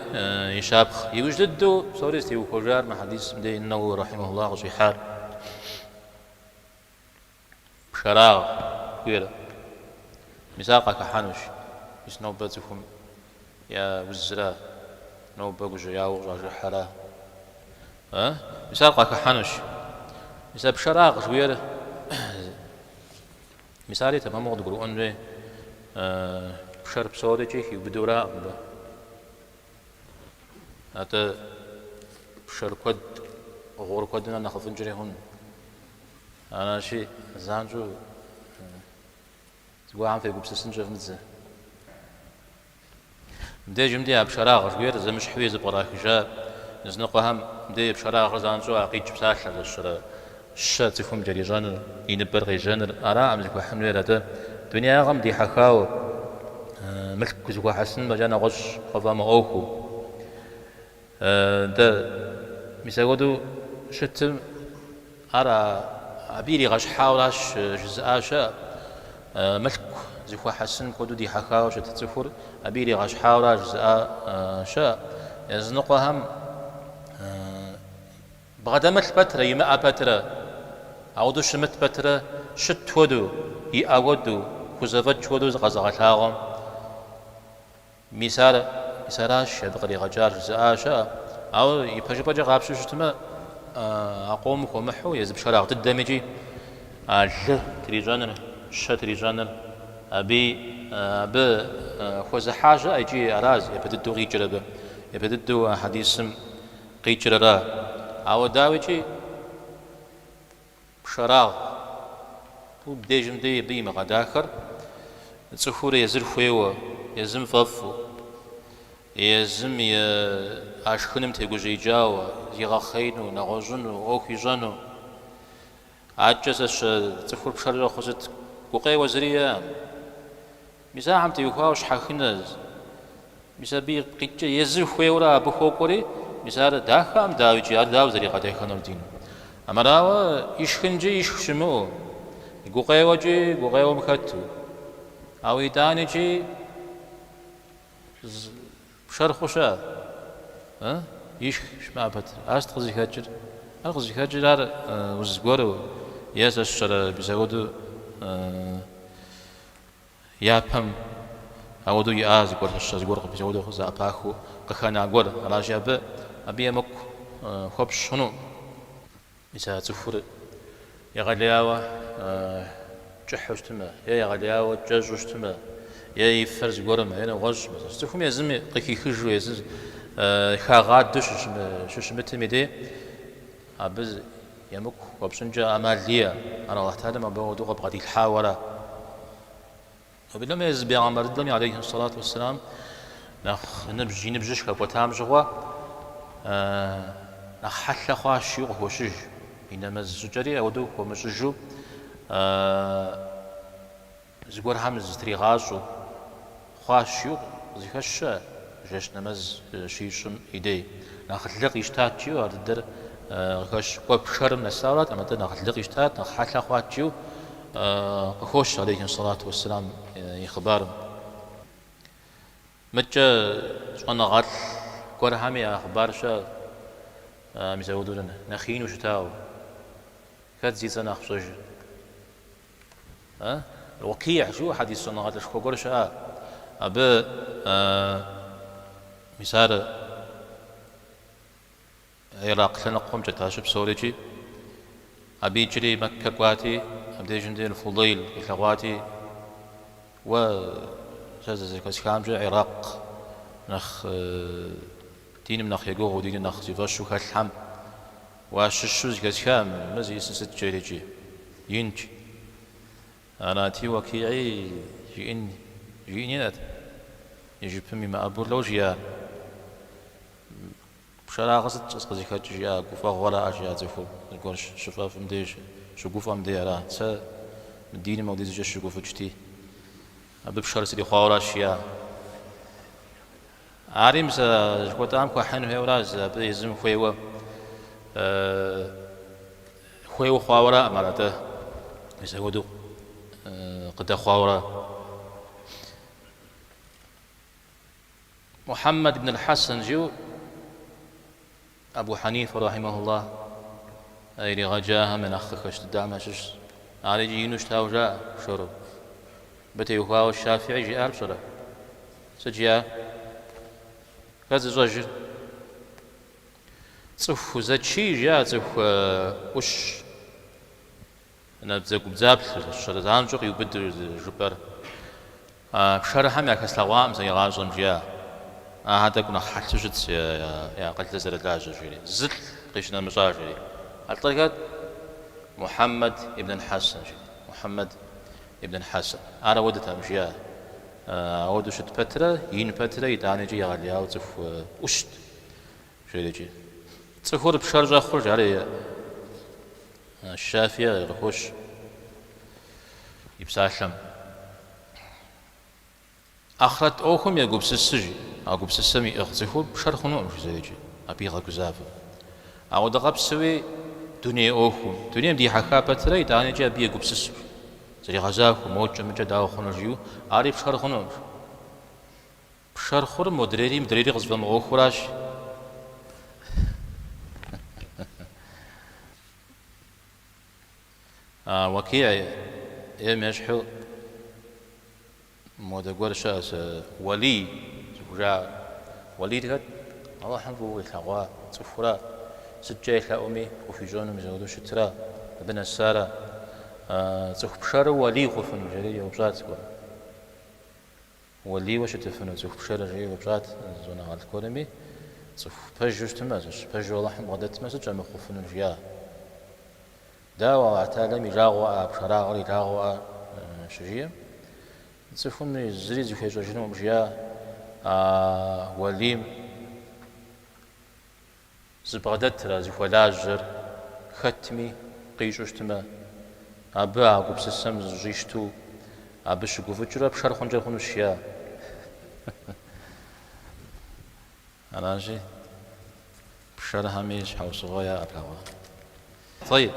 и щапхъ. Иужь дыдэу псори зытеухуэжар мы хьэдисым дей Нэуэуи рахьимэхуллахь къыщӏихьар. Пшэрагъ жыхуиӏэр. Мис ар къахыхьэнущ. Мис нобэ цӏыхум я узра, нобэ гужьеяуэ къыщӏажыхьэра. Мис ар къахыхьэнущ. Мис а пшэрагъ жыхуиӏэр, мис ари тэмэму къыдгурыӏуэн хуей. Пшэр псорикӏи хиубыдэуракъым мыбы. Атӏэ пшэр куэд, гъур куэдым нэхъ нэхъыфӏынкӏэри хъун. Аращи, занщӏэу зыгуэрхэм фегупсысын щӏэвмыдзэ. Мыбдежым дей а пшэрагъ жыхуиӏэр зэмыщхьуи зэпкърахыжа языныкъуэхэм дей пшэрагъыр занщӏэу а къикӏ псалъэр зэщэрэ щэ цӏыхум кӏэрищӏэныр, и ныбэр къежьэныр, араӏым зыхуэхьын хуейр, атӏэ дунеягъэм дихьэхауэ мылъку зыхуэхьэсын фӏэкӏа нэгъуэщӏ къыфӏэмыӏуэхуу. Дэ мис апхуэдэу щытым ар абы иригъэщхьауэращ жызыӏа щыӏэ. Мылъку зыхуэхьэсын хуэдэу дихьэхауэ щыт цӏыхур абы иригъэщхьауэра жызыӏа щыӏэ. Языныкъуэхэм бгъэдэмылъ пэтрэ, имыӏэ пэтрэ, ауэдэу щымыт пэтрэ, щыт хуэдэу, иӏэ хуэдэу, хузэфӏэкӏ хуэдэу зыкъэзыгъэлъагъуэм Мис ар, мис аращ абы къригъэкӏар жызыӏа щыӏэ. Ауэ ипэжыпӏэкӏэ къапщтэу щытмэ, а къомым хуэмыхьу езы пшэрагъ дыдэм икӏи а лы трищӏэныр, щэ трищӏэныр, абы, абы хуэзыхьа щыӏэ икӏи аращ япэ дыдэу къикӏыр абы, япэ дыдэу а хьэдисым къикӏыр ара. Ауэ дауикӏи, Пшэрагъ. Мыбдежым дей абы имыгъэдахэр цӏыхур езыр хуейуэ, езым фӏэфӏу, езым и а шхыным тегужьеикӏауэ, зигъэхъеину, нэгъуэщӏыну, ӏуэху ищӏэну. Адэкӏэ сэ сщэ цӏыхур пшэр щӏэхъур сыт? Гукъеуэ зыри иӏэкъым. Мис ахэм теухуауэ щхьэхынэ, мис абы ипкъ иткӏэ езыр хуейуэрэ абы хуокӏуэри, мис ар дахэкъым, дауикӏи, ар дауэ зэригъэдэхэнур диным. Амырауэ ишхынкӏи ишх щымыӏэу, гукъеуэкӏи гукъеуэм хэту, ауэ итӏаникӏи пшэр хъу щыӏэ, ишх щымыӏэ пэтрэ. Ар сыт къызыхэкӏыр? Ар къызыхэкӏыр ар уз гуэру е сэ сщӏэрэ мис апхуэдэу Япэм ауэдэу иӏа зыгуэр, щыщэ зыгуэр мис ауэдэу зэӏэпахыу къыхэна гуэр. Аращи, абы абы емыкӏу хуэпщӏ хъуну. Мис а цӏыхур егъэлеяуэ кӏыхьу щытмэ, е егъэлеяуэ кӏэщӏу щытмэ, е и фэр зыгуэрмэ, е нэгъуэщӏмэ. Цӏыхум езым къыхихыжу, езыр хагъадэу щыщымытым и дей абы емыкӏу хуэпщӏынкӏэ ӏэмал иӏэ. Ар Алыхь Тэхьэлам абы ауэдэу къыбгъэдилъхьауэ ара. Уеблэмэ езы бегъымбар дыдэми, алейхи сэлату уэсселам, нэхъ ныбжь, и ныбжьыр щыхэкӏуэтам щыгъуэ, нэхъ хьэлъэ хъуащ жиӏэу къыхощыж. И нэмэз щӏыкӏэри ауэдэу хуэмыщӏыжу зыгуэрхэм зытригъащӏэу хъуащ жиӏэу къызыхэщ щыӏэ жэщ нэмэз щищӏым и дей. Нэхъ лы къищтат жиӏэу ар дыдэр къыхэщ. Кӏуэ пшэрым нэсауэратэкъым, атӏэ нэхъ лы къищтат, нэхъ хьэлъэ хъуат жиӏэу къыхощ алейхи сэлату уэсселам и хъыбарым. Мыдкӏэ щӏэныгъэлӏ гуэрхэми я хъыбар щыӏэ, мис апхуэдэу нэхъ ину щытауэ. Хэт зи цӏэ нэхъ фщӏэжыр? Уэкиихь жиӏэу хьэдис щӏэныгъэлӏышхуэ гуэр щыӏа. Абы мис ар Ирак лъэныкъуэмкӏэт ар щыпсэур икӏи абы икӏри Мэккэ кӏуати, абдежым дей Фудейл къилъэгъуати, уэ сэ зэрызэхэсхамкӏэ Ирак нэхъ диным нэхъ егугъуу, диныр нэхъ зи фӏэщу хэлъхьэм Уащыщу зэхэсха мыр зиӏысыр сыт жери икӏи инщ. Арати, Уэкиӏи жиӏэн жиӏэн иӏэт. И жыпым имыӏэбэу лӏо жиӏар. Пшэрагъыр сыт къызыхэкӏ жиӏа, гуфӏэгъуэра жиӏа цӏыхур, зыгуэр щыфӏэфӏым деж, щыгуфӏэм дей ара. Сэ мы диным апхуэдизкӏэ сыщыгуфӏыкӏти, абы пшэр срихъуауэращ жиӏа. Ари мис а жыхуэтӏам хуэхьын хуейуэращ, абы езым хуейуэ. Хуейуэ хъуауэраӏым ар, атӏэ мис апхуэдэу къыдэхъуауэра. Мухьэммэд ибн аль-Хьэсэн жиӏэу Абу Хьэнифэ рахьимэхуллах иригъэджахэм я нэхъ къыхэщ дыдэхэм ящыщщ. Ар икӏи ину щытауэ жаӏэ пшэру. Абы теухуауэ Шафиӏи жиӏар пщӏэрэ? Сыт жиӏар? Хэт зыщӏэжыр? Цӏыху зэчий жиӏа, цӏыху ӏущ, набдзэгубдзаплъэу, зэщэрэ занщӏэу къиубыду жыпӏэр. Пшэрхэм яхэслъэгъуакъым сэ игъащӏэм, жиӏа. Ахэр тӏэкӏу нэхъ хьэлъэу щытщ я акъылыр зэрылажьэр, жери. Зылӏ къищынэмыщӏа, жери. А лӏыр хэт? Мухьэммэд ибн аль-Хьэсэн, жери. Мухьэммэд ибн аль-Хьэсэн. Ар ауэдэтэкъым, жиӏа. Ауэдэу щыт пэтрэ, ин пэтрэ, итӏанэ икӏи егъэлеяуэ цӏыху ӏущт. Жерикӏи. Цӏыхур пшэр щӏэхъур, жари Шафии къыхощ и псалъэм. Ахърэт ӏуэхум егупсысу, жи, а гупсысэм иӏыгъ цӏыхур пшэр хъунукъым, жызэрикӏи, абы игъэгузавэу. Ауэдэ къабзэуи дуней ӏуэхум, дунейм дихьэха пэтрэ итӏанэкӏи абы егупсысу, зэригъэзахуэу, мокӏэ-мыкӏэ дауэ хъуну жиӏэу, ари пшэр хъунукъым. Пшэр хъур модрейри мыдрейри къызыфӏэмыӏуэхуращ. Уэкий ем ещхьу модэ гуэр щыӏэщ, уэлий зыхужаӏэр. Уэлийр хэт? Алыхьым фӏыуэ илъэгъуа цӏыхура, сыткӏэ елъэӏуми къыхуищӏэну мис апхуэдэу щытра, абы нэсара. Цӏыху пшэру уэлий хъуфыну, жери еупщӏат зыгуэр. Уэлийуэ щытыфыну цӏыху пшэрыр жери еупщӏат щӏэныгъэлӏ гуэрми, цӏыху пэжу щытмэ, зэщ пэжу Алыхьым бгъэдэтмэ, сыт щӏэмыхъуфынур, жиӏа. Дауэ Алыхь Тэхьэлам и жагъуэӏэ, а пшэрагъыр и жагъуэӏэ щыжиӏэм, цӏыхум зыри зыхуещӏэжынукъым, жиӏа а уэлийм. Зыбгъэдэтыр, а зыхуэлажьэр хэтми къищӏэу щытмэ, абы а гупсысэм зыщӏищтэу, абы щыгуфӏыкӏыурэ пшэр хъункӏэ хъунущ, жиӏа. Аращи, пшэрхэми щхьэусыгъуэ яӏэ плъагъуа. Тӏэйиб.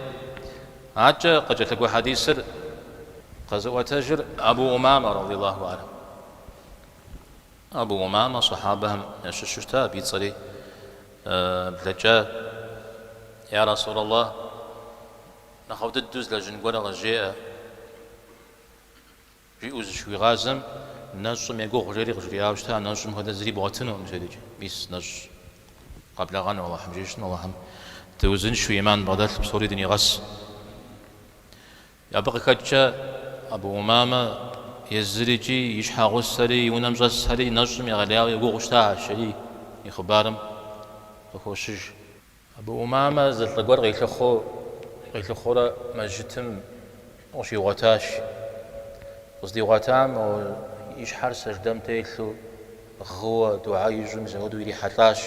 Адэкӏэ къыкӏэлъыкӏуэ хьэдисыр къэзыӏуэтэжыр Абу Умамэ, радиаллаху анху. Абу Умамэ сахьабэхэм ящыщу щыта, абы и цӏэри блэкӏа. Я Расулаллах, нэхъыфӏ дыдэу злэжьын гуэрэ къызжеӏэ, жиӏэу зыщыхуигъазэм, нэщӏым егугъу жери къыжриӏауэ щыта, нэщӏым хуэдэ зыри бгъуэтынукъым, жерикӏ. Мис нэщӏ къэблэгъэну Алыхьым жиӏэу щытмэ, Алыхьым дыузыншэу иман бгъэдэлъу псори дынигъэс. Абы къыхэкӏкӏэ Абу Умамэ езыр икӏи и щхьэгъусэри, и унэм щӏэсхэри нэщӏым егъэлеяуэ егугъуу щытахэщ, жери и хъыбарым къыхощыж. Абу Умамэ зы лӏы гуэр къилъыхъуэу къилъыхъуэурэ мэжджытым къыщигъуэтащ. Къыздигъуэтам и щхьэр сэждэм телъу гъыуэ дугьэ ищӏу мис апхуэдэу ирихьэлӏащ.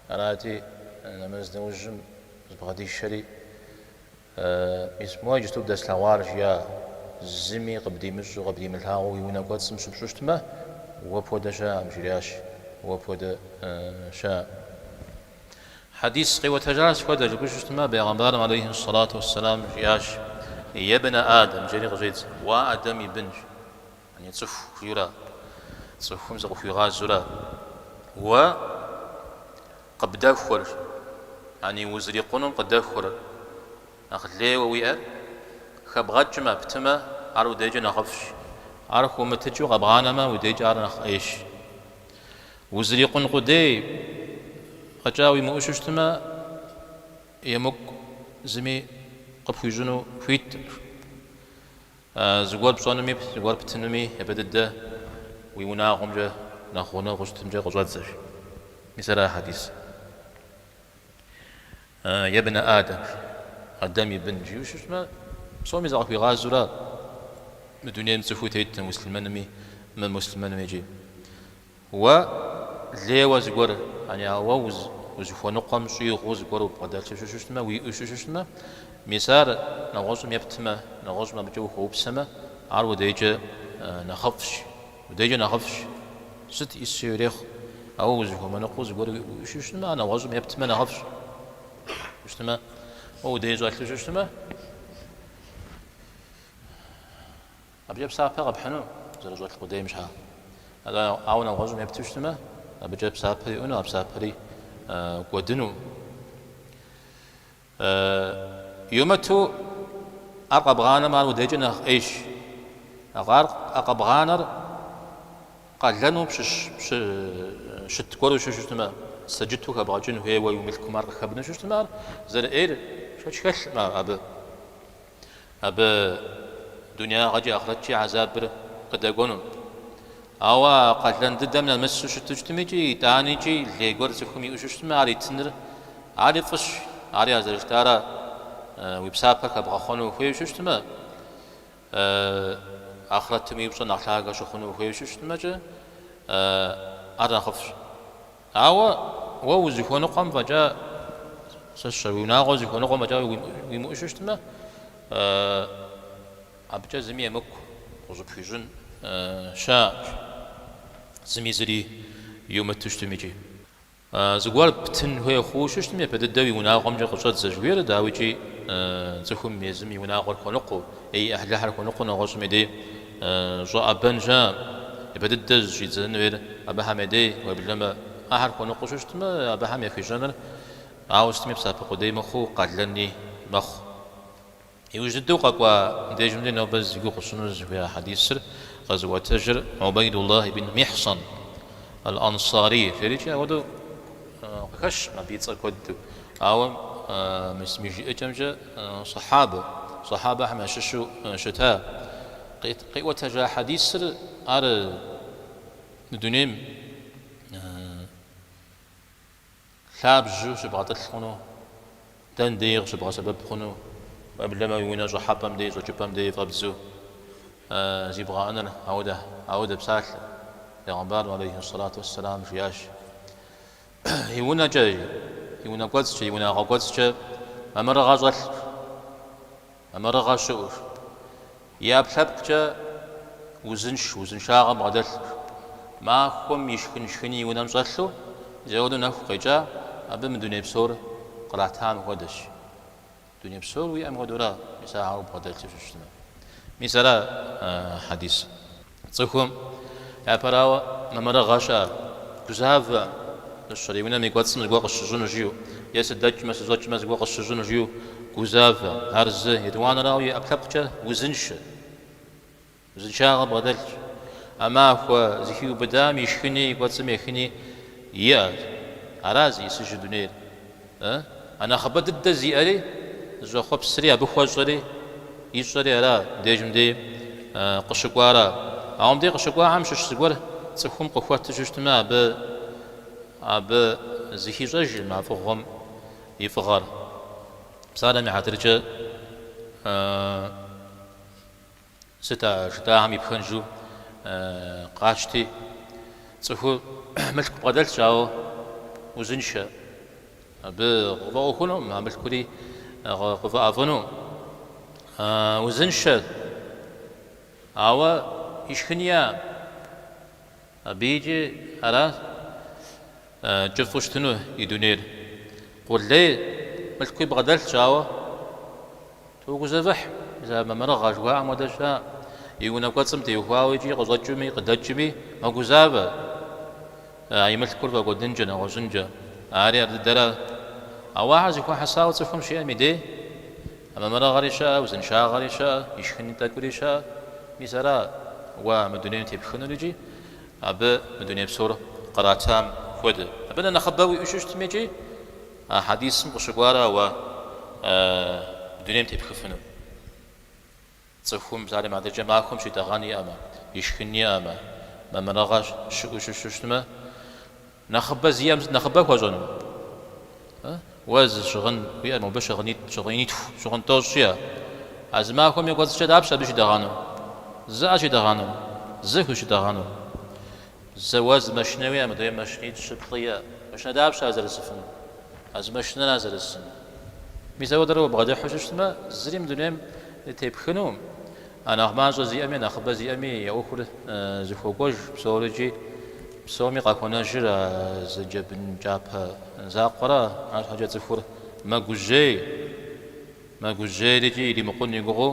Арати, нэмэз нэужьым зыбгъэдишэри, Мис мо иджысту бдэслъэгъуар, жиӏа, зыми къыбдимыщӏу, къыбдимылъагъуу уи унэ кӏуэцӏым щыпщӏу щытмэ, уэ пхуэдэ щыӏэкъым, жриӏащ, уэ пхуэдэ щыӏэкъым. Хьэдис къиӏуэтэжар сыт хуэдэ жыпӏэу щытмэ, бегъымбарым алейхи сэлату уэсселам жиӏащ, Ебнэ Адэм, жери къыщӏедз, уа Адэм и бын, яни цӏыху жиӏэурэ, цӏыхум зыкъыхуигъазэурэ, уэ къыбдэхуэр, яни узрикъунум къыдэхуэр, нэхъ лейуэ уиӏэр, хэбгъэкӏмэ, птымэ, ар уи дежкӏэ нэхъыфӏщ. Ар хыумытыкӏыу къэбгъанэмэ, уи дежкӏэ ар нэхъ ӏейщ. Узрикъун къудей фӏэкӏа уимыӏэу щытмэ, емыкӏу зыми къыпхуищӏыну хуиткъым. Зыгуэр пщӏэнуми, зыгуэр птынуми, япэ дыдэ уи унагъуэмкӏэ нэхъ гъунэгъуу щытымкӏэ къыщӏэдзэ. Мис ара хьэдис. Ебнэ Адэм, Адэм и бын жиӏэу щытмэ, псоми закъыхуигъазэурэ мы дунейм цӏыхуу тетым, муслъымэнми, мымуслъымэнми икӏи. Уэ лейуэ зыгуэр, яни уэ узыхуэныкъуэм щӏигъуу зыгуэр убгъэдэлъу щытмэ, уиӏэу щытмэ, мис ар нэгъуэщӏым ептмэ, нэгъуэщӏым абыкӏэ ухуэупсэмэ, ар уи дежкӏэ нэхъыфӏщ, уи дежкӏэ нэхъыфӏщ. Сыт ищӏысу ирехъу, ауэ узыхуэмыныкъуэу зыгуэр уиӏэу щытмэ, ар нэгъуэщӏым ептмэ нэхъыфӏщ. Щытмэ, уэ удей щӏэлъу щытмэ, абыкӏэ псапэ къэпхьыну зэрыщӏэлъ къудейм щхьа. Ауэ нэгъуэщӏым епту щытмэ, абыкӏэ псапэ иӏэну, а псапэри кӏуэдыну. Йумыту ар къэбгъанэмэ, ар удейкӏэ нэхъ ӏейщ. Ар а къэбгъанэр къалэну пщыщ щыт гуэру щытмэ, сэджыту хэбгъэкӏын хуейуэ уи мылъкум ар къыхэбну щытмэ, ар зэрыӏейр шэч хэлъкъым абы. Абы дунеягъэкӏи ахърэткӏи гьэзабыр къыдэкӏуэну. Ауэ а къалэн дыдэм нэмысу щыту щытми икӏи итӏаникӏи лей гуэр цӏыхум иӏэу щытмэ, ар итыныр ари фӏыщ, ари а зэрыжытӏарэ уи псапэр хэбгъэхъуэну ухуейуэ щытмэ, ахърэтым уи пщӏэр нэхъ лъагэ щыхъуну ухуейуэ щытмэкӏэ, ар нэхъыфӏщ. Ауэ уэ узыхуэныкъуэм фӏэкӏа, сэ сщӏэ, уи унагъуэр зыхуэныкъуэм фӏэкӏа уимыӏэу щытмэ, абыкӏэ зыми емыкӏу къыщӏыпхуищӏын щыӏэкъым, зыми зыри иумыту щытым икӏи. Зыгуэр птын хуей хъууэ щытым, япэ дыдэу уи унагъуэмкӏэ къыщӏэдзэ жыхуиӏэр, дауикӏи, цӏыхум езым и унагъуэр хуэныкъуэу е и ӏыхьлыхэр хуэныкъуэу нэгъуэщӏым и дей щӏэӏэбэн щыӏэкъым. Япэ дыдэ зыщӏидзэн хуейр абыхэм я дей, уеблэмэ, ахэр хуэныкъуэу щытмэ, абыхэм яхуищӏэныр ауэ сытми псапэ къудей мыхъуу, къалэни мэхъу. Иужь дыдэу къэкӏуа мыбдежым дей нобэ зи гугъу къысщӏыну сызыхуея хьэдисыр къэзыӏуэтэжыр Убайдуллах ибн Михсан аль-Ансари жерикӏи апхуэдэу къыхэщкъым абы и цӏэр куэду. Ауэ мис мы жиӏэкӏэмкӏэ сахьабэ, сахьабэхэм ящыщу щыта. Къиӏуэтэжа хьэдисыр ар мы дунейм лъабжьэу щыбгъэтӏылъ хъуну, дэн дей къыщыбгъэсэбэп хъуну, уеблэмэ уи унэ щӏыхьэпӏэм дей, щӏэкӏыпӏэм дей фӏэбдзэу зибгъэӏэныр ауэдэ, ауэдэ псалъэ. Пегъымбарым алейхи сэлату уэсселам жиӏащ. И унэкӏэ, и унэ кӏуэцӏкӏэ, и унагъуэ кӏуэцӏкӏэ мамырыгъэ щӏэлъщ, мамырыгъэ щыӏэущ. И ӏэпкълъэпкъкӏэ узынш, узыншагъэ бгъэдэлъщ. Махуэм ишхын шхыни и унэм щӏэлъу, зэуэду нэху къекӏа, абы мы дуней псор къратам хуэдэщ. Дуней псор уиӏэм хуэдэура, мис ахэр бгъэдэлъу щытмэ. Мис ара хьэдис. Цӏыхум, япэрауэ, мамырыгъэ щыӏэ, гузавэ, сщӏэрэ и унэм и кӏуэцӏым зыгуэр къысщыщӏыну жиӏэу, е сыдэкӏмэ, сыщӏэкӏмэ зыгуэр къысщыщӏыну жиӏэу гузавэ. Ар зы. Етӏуанэрауэ, и ӏэпкълъэпкъкӏэ узыншэ. Узыншагъэ бгъэдэлъщ. А махуэ зыхиубыдам ишхыни, и кӏуэцӏым ехыни иӏэщ. Ара зиӏысыжыр дунейр. А нэхъыбэ дыдэ зиӏэри, зыщӏэхъуэпсри, абы хуэщӏэри, ищӏэри ара, мыбдежым дей къыщыкӏуара. Ауэ мыбдей къыщыкӏуахэм щыщ зыгуэр цӏыхум къыхуэту щытмэ, абы абы зыхищӏэжым а фӏыгъуэм и фӏыгъэр. Псалъэм и хьэтыркӏэ Сыт а жытӏахэм и пхэнжу къащти, цӏыхур мылъку бгъэдэлъщ, ауэ узыншэ. Абы къыфӏэӏуэхунукъым, а мылъкури къыфӏэӏэфӏыну. Узыншэ, ауэ ишхын иӏэкъым. Абы икӏи ара кӏыфӏу щытыну и дунейр. Къулей мылъкуи бгъэдэлъщ, ауэ Тогузэвыхь, мис а мамырыгъэ жыхуаӏэм хуэдэ щыӏэкъым. И унэ кӏуэцӏым теухуауэ икӏи къыщӏэкӏми къыдэкӏми мэгузавэ, а и мылъкур фӏэкӏуэдынкӏэ, нэгъуэщӏынкӏэ. Ари ар дыдэра. Ауэ ахэр зэхуэхьэсауэ цӏыхум щиӏэм и дей, а мамырыгъэри щыӏэ, узыншагъэри щыӏэ, ишхын тӏэкӏури щыӏэ. Мис ара уэ мы дунейм тепхынур икӏи абы мы дуней псор къратам хуэдэ. Абы нэ нэхъыбэ уиӏэу щытми икӏи А хьэдисым къыщыкӏуара уэ дунейм тепхыфыну? Цӏыхум, псалъэм и хьэтыркӏэ, махуэм щитӏэгъэн иӏэмэ, ишхын иӏэмэ, мамырыгъэ щыӏэу щыту щытмэ, нэхъыбэ зиӏэм сыт нэхъыбэ хуэщӏэну? Уэ зы щыгъын уиӏэ, мобы щыгъынитӏ, щыгъынитху, щыгъын тӏощӏ иӏэ. А зы махуэм и кӏуэцӏкӏэ дапщэ абы щитӏэгъэну? Зыӏэ щитӏэгъэну? Зы хущитӏэгъэну? Зэ уэ зы машинэ уиӏэ, мыдрейм машинитӏ, щы, плӏы иӏэ. Машинэ дапщэ ар зэрысыфыну? А зы машинэра зэрысыну? Мис ауэдэрэ убгъэдыхьу щытмэ, зыри мы дунейм тепхынукъым. А нэхъ мащӏэ зиӏэми, нэхъыбэ зиӏэми я ӏуэхур зыхуокӏуэж псорикӏи, псоми къахуэнэжыр а зы джэбын кӏапэ закъуэра, арщхьэкӏэ цӏыхур мэгужьей, мэгужьейр икӏи иримыкъун и гугъэу,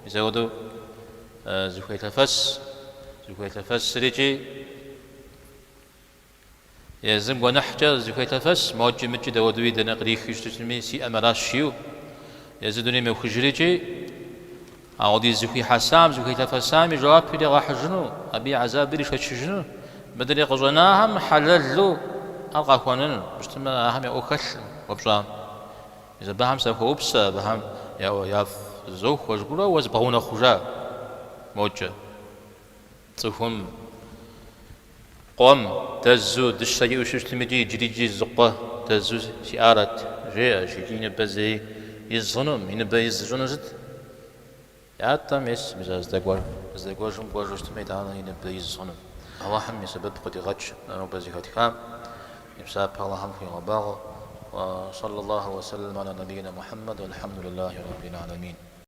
мис апхуэдэу зыхуелъэфэс, зыхуелъэфэсыр икӏи езым гуэныхькӏэ зыхуелъэфэс, мокӏи мыкӏи дауэдэуи дэнэ кърихыу щытми, сиӏэм аращ жиӏэу, езы дунейм йохыжыр икӏи Ауэдиз зыхуихьэсам, зыхуелъэфэсам и жэуап иригъэхьыжыну, абы и гьэзабыр ишэчыжыну, мыдрей къыщӏэнахэм хьэлэлу ар къахуэнэну, щытмэ, ахэм я ӏуэху хэлъкъым уэ пщӏам. Мис абыхэм сахуэупсэ, абыхэм яфӏ зохуэ жыпӏэурэ уэ зыбгъэунэхъужа мокӏэ. Цӏыхум къуэм дэзу дыщэ иӏэу щытым икӏи иджырикӏи зы къуэ дэзу сиӏарэт, жеӏэ, икӏи и ныбэ зэи из хъунукъым, и ныбэ из зыщӏыну сыт? Ятӏэ мес, мис а здэкӏуэр, здэкӏуэжым кӏуэжу щытмэ, итӏанэ и ныбэ из хъуну. Алыхьым и сэбэп къыдигъэкӏ нобэ зэхэтхам, и псапэ Алыхьым хуигъэбагъуэ. Уа саллаллаху уа саллам аля набийна Мухьэммэд, уалхьэмдулиллахи раббил аламин.